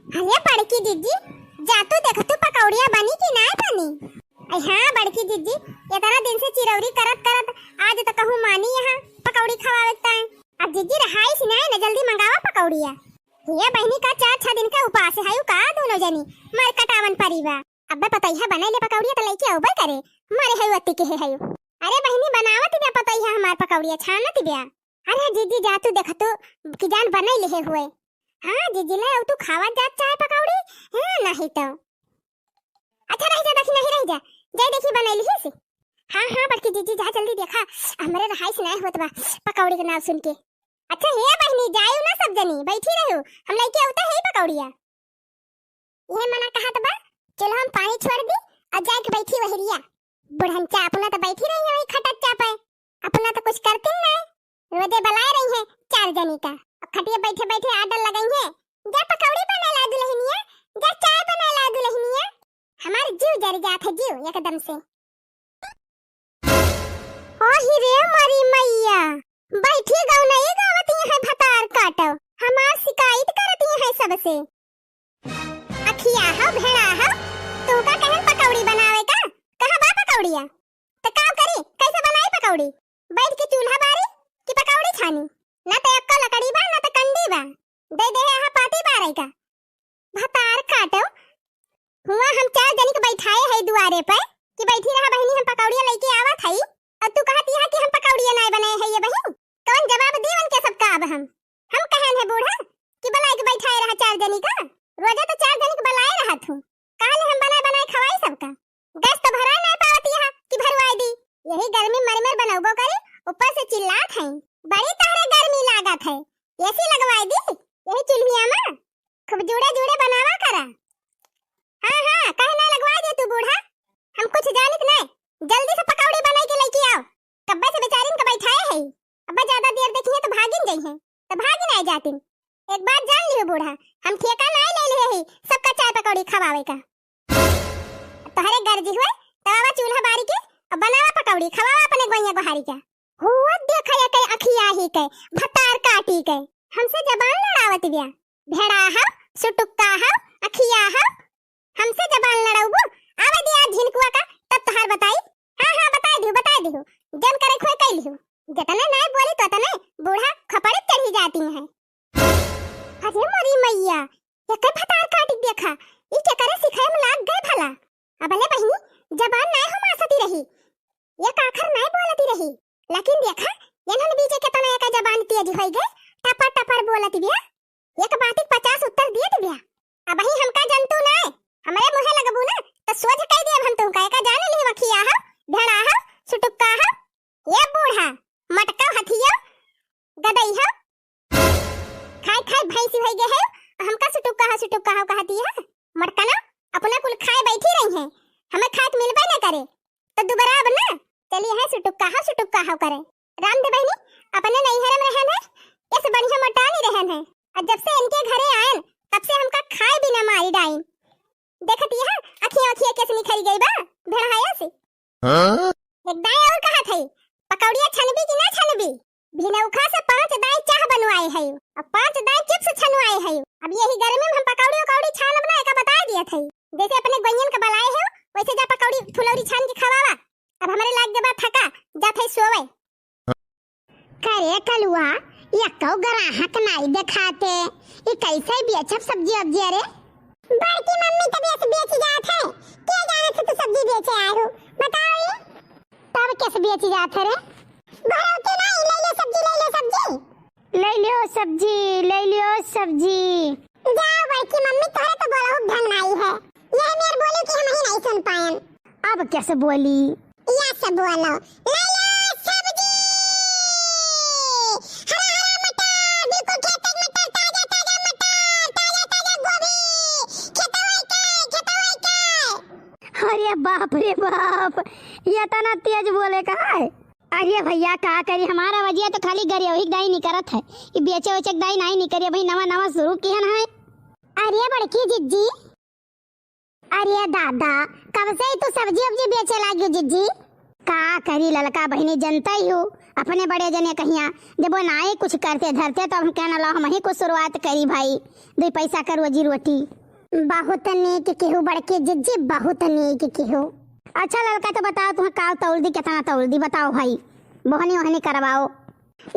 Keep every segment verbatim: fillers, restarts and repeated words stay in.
अरे बड़की जिज्जी, जा तू देख तू पकौड़िया बनी कि नाय बनी? अरे हाँ बड़की जिज्जी, इतना दिन से चिरौरी करत करत आज तो कहूँ मानी यहाँ पकौड़ी खवावे के ताई। अब जिज्जी रहाइस नाय न, जल्दी मंगावा पकौड़िया। ये बहिनी का चार छह दिन का उपास है का दोनों जनी, मर कटावन परी बा। अब्बे पतैया बनाई ले पकौड़िया त लइके अउबे करे, मरे है अति के है। अरे बहिनी बनावत बा पतैया हमार पकौड़िया छानत बा। अरे जिज्जी जा तू देख तू कि जान बनाई ले हुए। हाँ जिज्जी ले तू खावा जात चाहे पकौड़ी, हाँ नहीं तो। अच्छा रह जा, देखी नहीं रह जा, जाई देखी बनाई लिहिस। हाँ हाँ बड़की जिज्जी जा जल्दी देखा, हमरे रहाइस नाय होत बा पकौड़ी के नाम सुन के। अच्छा हे बहिनी जायू ना सब जनी, बैठी रहू, हम लइके अउते है पकौड़िया। ये मना कहत बा, चलो हम पानी छोड़ दी और जाके बैठी वहरिया। बुढ़न चा अपना तो बैठी रही है वही खटक चा पे, अपना तो कुछ करती नहीं। रोजे बलाए रही है चार जनी का, अब खटिया बैठे बैठे आर्डर लगाई है, जा पकौड़ी बनाए ला दुल्हनिया, जा चाय बनाए ला दुल्हनिया। हमार जीव जर जात है जीव एकदम से। ओ हिरे मरी मैया, बैठी गौनई गावत ही है भतार काटो, हमार शिकायत करत ही है सबसे। अखिया हो भेड़ा हो, तू का कहन पकौड़ी बनावे का, कहाँ बा पकौड़िया? त का करी, कैसे बनाई पकौड़ी? बैठ के चूल्हा बारी कि पकौड़ी छानी? ना त एक्को लकड़ी बा ना त कंडी बा, दे दे है पाती बारे का। भतार काटो, हुआ हम चार जनी के बैठाए है दुआरे पे कि बैठी रहा बहिनी हम पकौड़िया लइके आवत हई, और तू कहत यहाँ कि हम पकौड़िया नाय बनाए है ये बहिन, कौन जवाब दी उनके सबका अब हम? हम कहन है बूढ़ा कि बलाए के बैठाए रहा चार जनी का, रोजे तो चार जनी के बलाए रहा तू, काले हम बनाए बनाए खवाई सबका, गैस तो भराए नाय पावत यहाँ कि भरवाए दी, यही गर्मी मर मर बनौबो करे, ऊपर से चिल्लात है, बड़ी तहरे गर्मी लागत है, एसी लगवाए दी यही चुल्हिया में। खूब जुड़े जुड़े बनावा करा। हाँ हाँ, काहे ना लगवाए दे तू बूढ़ा, हम कुछ जानित नहीं। जल्दी से पकौड़ी बनाई के लेके आओ, कब्बे से बेचारिन के बैठाए है। अब्बा ज्यादा देर देखिए तो भागिन जइहे, तो भागिन आए जातिन। एक बात जान लियो बूढ़ा, हम ठेका नहीं ले ले ही सबका चाय पकौड़ी खवावे का। तोहरे गर्जी हुए, तवावा चूल्हा बारी के, अब बनावा पकौड़ी खवावा अपने गोइया गोहारी के। हुआ देखा ये कई अखिया ही के, भतार काटी के, हमसे जबान लड़ावत बिया। भेड़ा हव, सुटुक्का हव, अखिया हव, हमसे जबान लड़ाउबू? आवे दिया झिनकुआ का, तब तोहार बताई। हाँ हाँ बताई दिहु, बताई दिहु, जन करे खोए कई लिहु। जतने नाय बोली तो तने बूढ़ा खपड़े चढ़ी जाती है। अरे मोरी मैया, एकर भतार काटी देखा, ई केकरे सिखाए में लाग गए भला। अबले बहिनी, जबान नाय हो मासती रही, एक आखर नाय बोलती रही, लेकिन देखा, एनहन बीचे केतना एका जबान तेज होई गए, टपर टपर बोलती बिया, एक बात के पचास उत्तर दियत बिया। अबही हमका जनतू नाय, हमरे मुँहे लगबू ना, त सोझ कह देब हम तुमका, एका जान लिहु अखिया हो, भेड़ा हो, सुटुक्का हो, ये बूढ़ा, मटका हथिया, गदई हो, खाए खाए भैंसी होई गए है, हमका सुटुक्का हो, सुटुक्का हो कहती है। मटका ना, अपना कुल खाए बैठी रही है, हमें खाए के मिलबे ना करे, तो दुबारा अब ना, चली है सुटुक्का हो, सुटुक्का हो करे। राम दे बहिनी, अपने नैहरे में रहन है, इस बढ़िया मोटानी रहन है, और जब से इनके घरे आयन, तब से हमका खाए बिना मारी डाइन। देखती है, अखिया अखिया कैसे निखरी गई बा, भेड़हाया से। हाँ? एक दाई और कहा थे, पकौड़िया छनबी कि ना छनबी? भिनौखा से पाँच दाई चाह बनवाए है, और पाँच दाई चिप्स छनवाए है। अब यही गर्मी में हम पकौड़ी उकौड़ी छानब ना, एका बताए दिया थे। जैसे अपने गोइयन के बलाए है, वैसे जा पकौड़ी फुलौरी छान के खवावा। अब हमरे लाग गए बा थका, जा थे सोवे। करे कलुआ, यक्को ग्राहक नाई देखाते, ई कैसे बेचब सब्जी अब्जी रे? बड़की मम्मी तो बेच, बेच जात है, के जाने से तू सब्जी बेचे आए हो, बताओ ये? तब कैसे बेच जात है रे? घरों के नाई, ले ले सब्जी, ले ले सब्जी। ले लियो सब्जी, ले लियो सब्जी। जाओ बड़की मम्मी, तोहरे तो बोलहु ढंग नाई है, यह मेर बोली कि हम ही नहीं सुन पायन। अब कैसे बोली? या से बोलो, ले लो सब्जी, हरा हरा मटर, बिल्कुल खेत के मटर, ताजा ताजा मटर, ताजा ताजा गोभी, खेतवे के, खेतवे के। अरे बाप रे बाप, ये इतना तेज बोले का है? अरे भैया का करी, हमारा वजिया तो खाली गरिया ही दाई नहीं करत है, ये बेचे वेचे दाई नहीं नहीं करिए भाई, नवा नवा शुरू किहन है। अरे बड़की जिज्जी, अरे दादा, कब से ही तू सब्जी उब्जी बेचे लागी जिज्जी? का करी ललका बहिनी, जनतै हो, अपने बड़े जने कहिया, जब वो नाई कुछ करते धरते, तब हम कहना, "लाओ, हमहीं कुछ शुरुआत करी भाई, दुई पैसा क रोजी रोटी।" बहुत नीक किहू बड़की जिज्जी, बहुत नीक किहू। अच्छा ललका, तो बताओ, तुहैं का तौल दी, केतना तौल दी, बताओ भाई, बोहनी ओहनी करवाओ।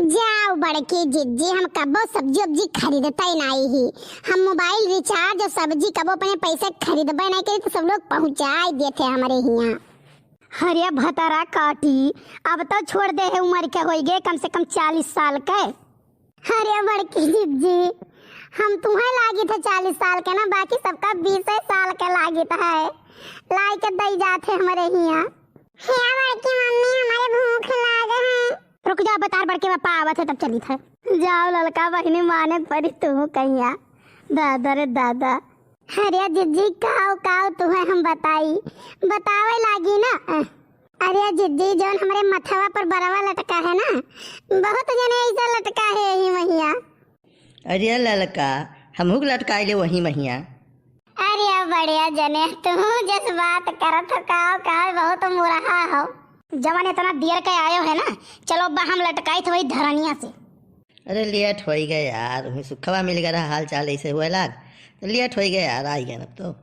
जाओ बड़की जिज्जी, हम कबो सब्जी उब्जी खरीदतै नाई ही। हम mobile recharge और सब्जी कबो अपने पैसे खरीदबै नाई करी, तो सब लोग पहुँचाई देते हमरे हियाँ। अरे भतरा काटी, अब तो छोड़ दे है, उमर के होई गए कम से कम चालीस साल के। अरे बड़की जिज्जी, हम तुहैं लागित है चालीस साल के ना, बाकी सबका बीसे साल के लागित है। लाई के दई जात है हमरे हियाँ। हे बड़की मम्मी, हमरे भूख लाग है। रुक जाओ, बतार बड़के पापा आवत है, तब चलित है। जाओ ललका बहिनी, माने परी तू कहिया। दादा रे दादा। अरे जिज्जी, काव काव तुहैं हम बताई, बतावे लागी ना। अरे जिज्जी, जौन हमरे मथवा पर बरवा लटका है ना, बहुत जने ऐसा लटका है यही महिया। अरे ललका, हमहू के लटकाई ले वही महिया। अरे बढ़िया जने, तू जस बात करत हो, काव काव बहुत मुरहा हो। जवन इतना देर के आयो है ना, चलो अब्बा हम लटकाई थे वही धरनिया से। अरे लेट होई गए यार, वही सुखवा मिल गया रहा, हाल चाल ऐसे हुए लाग, तो लेट होई गए यार, आई गए अब तो।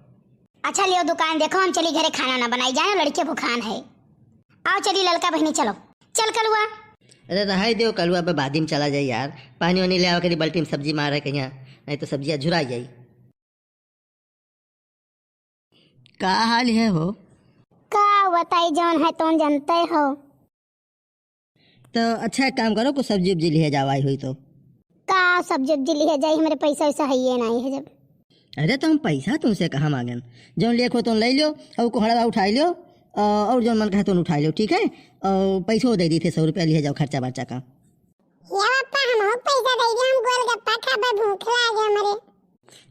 अच्छा लियो दुकान देखो, हम चली घरे खाना ना बनाई, जानो लड़के भुखान है। आओ चली ललका बहिनी, चलो। चल कलुआ। अरे रहाई देव कलुआ, बे बादी में चला जाई यार, पानी वानी ले आवा करी, बाल्टी में सब्जी मार है कहिया, नहीं तो सब्जिया झुरा जाई। का हाल है हो? का बताई, जौन है तौन जनते हो। तो अच्छा एक काम करो, कुछ सब्जी उब्जी लिहे जाओ, आई हुई तो। का सब्जी उब्जी लिहे जाई, हमरे पैसा वैसा है ये नाई है जब। अरे तो हम पैसा तुमसे कहाँ मांगन, जौन लेख हो तौन ले लियो, और कोहड़ा उठा लियो, अ, और जौन मन कहे तौन उठा लियो, ठीक है? और पैसो दे दी थे, सौ रुपया लिहे जाओ खर्चा बर्चा का। या पापा, हमहू के पैसा दे दे, हम गोलगप्पा खाबे, भूख लागे हमरे।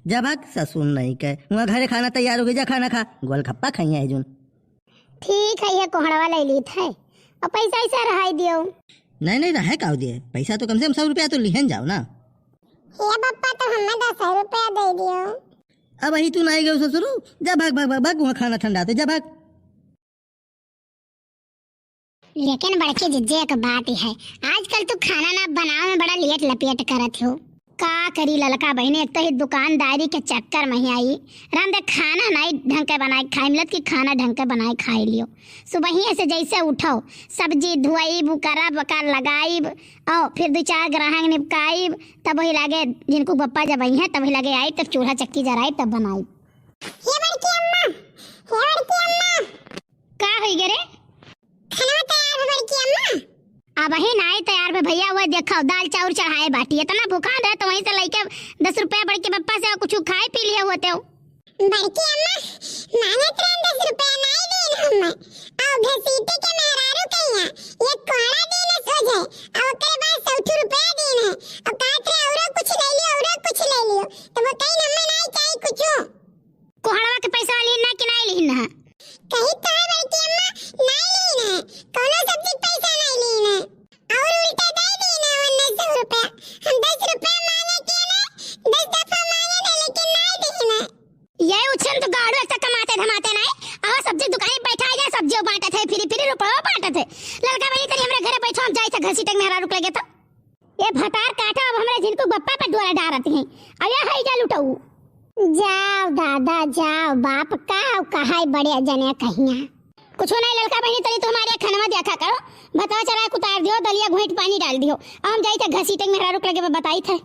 जा भाग, ससुर नहीं के, वहाँ घरे खाना तैयार हो गई, जा खाना खा, गोलगप्पा खाइए है जून। ठीक है, ये कोहड़वा ले लीत है, और पैसा ऐसा रहाई दियो। नहीं, नहीं, रहे काव दिए, पैसा तो कम से कम सौ रुपया तो लिहन जाओ ना। हे बप्पा, तो हमें दस रुपया दे दियो। अब वही तू नहीं गयो ससुर, जा भाग, भाग, भाग, भाग, वहाँ खाना ठंडा तो जा भाग। लेकिन बड़की जिज्जी, एक बात ही है, आजकल तू खाना ना बनावे में बड़ा लेट लपेट करत हो। का करी ललका बहिनी, एक तो ही दुकानदारी के चक्कर में ही आई, राम दे खाना नाई ढंग के बनाए खाई मिलत कि खाना ढंग के बनाए खाई लियो। सुबहिए से जैसे उठो, सब्जी धुआइब, उकरा बका लगाइब, और फिर दो चार ग्राहक निपकाइब, तब वही लागे जिनको बप्पा जब आई हैं, तब वही लागे आई, तब चूल्हा चक्की जराई, तब बनाई। हे बड़की अम्मा, हे बड़की अम्मा। का होई गे रे? खाना तैयार है बड़की अम्मा। अबही नाई तैयार भे भैया, वह देखो दाल चाउर चढ़ाए बाटी, इतना भूखा रहे तो वहीं से लइके दस रुपया बड़के पप्पा से कुछ खाए पी लिए होते हो। बड़की अम्मा, मांगत रहन दस रुपया नाई दीन हम, और घसीटे के मेहरारू कहिया एक कोहड़ा दीन सोझे, और ओकरे बाद सौ रुपया दीन है, और कहत रहे औरो कुछ ले लियो, औरो कुछ ले लियो, तो वो कहीं हमें नाई चाही कुछ। कोहड़वा के पैसा लिहिन ना कि नाई लिहिन ना? कही तो है बड़की अम्मा, नाई लिहिन है, कौनो सब्जी के पैसा नाई लिहिन है। और उल्टा दे दीन है उन्नीस सौ रुपया। हम दस रुपया मांगे के ना, दस दफा मांगे ना, लेकिन नाई दिहिन है। ये उछन तो गाड़ू ऐसा कमाते धमाते नाई, और सब्जी दुकान बैठा है, सब्जियों बांटत है, फिरी फिरी रुपया बांटत है। ललका बहिनी तनी हमरे घरे बैठो, हम जाई थे घसीटे के मेहरारू के लगे तो। ये भतार काटा अब हमरा झिनकू बप्पा पर डोरा डारत हैं। अब ये है जा लुटऊ। जाओ दादा जाओ, बाप का कहाई बड़े जने कहिया। कुछ नहीं ललका बहिनी, तनी तू हमारे खनवा देखा करो, भतवा चरा के उतार दियो, दलिया घोइट पानी डाल दियो। अब हम जाई थे घसीटे के मेहरारू के लगे बताई थे।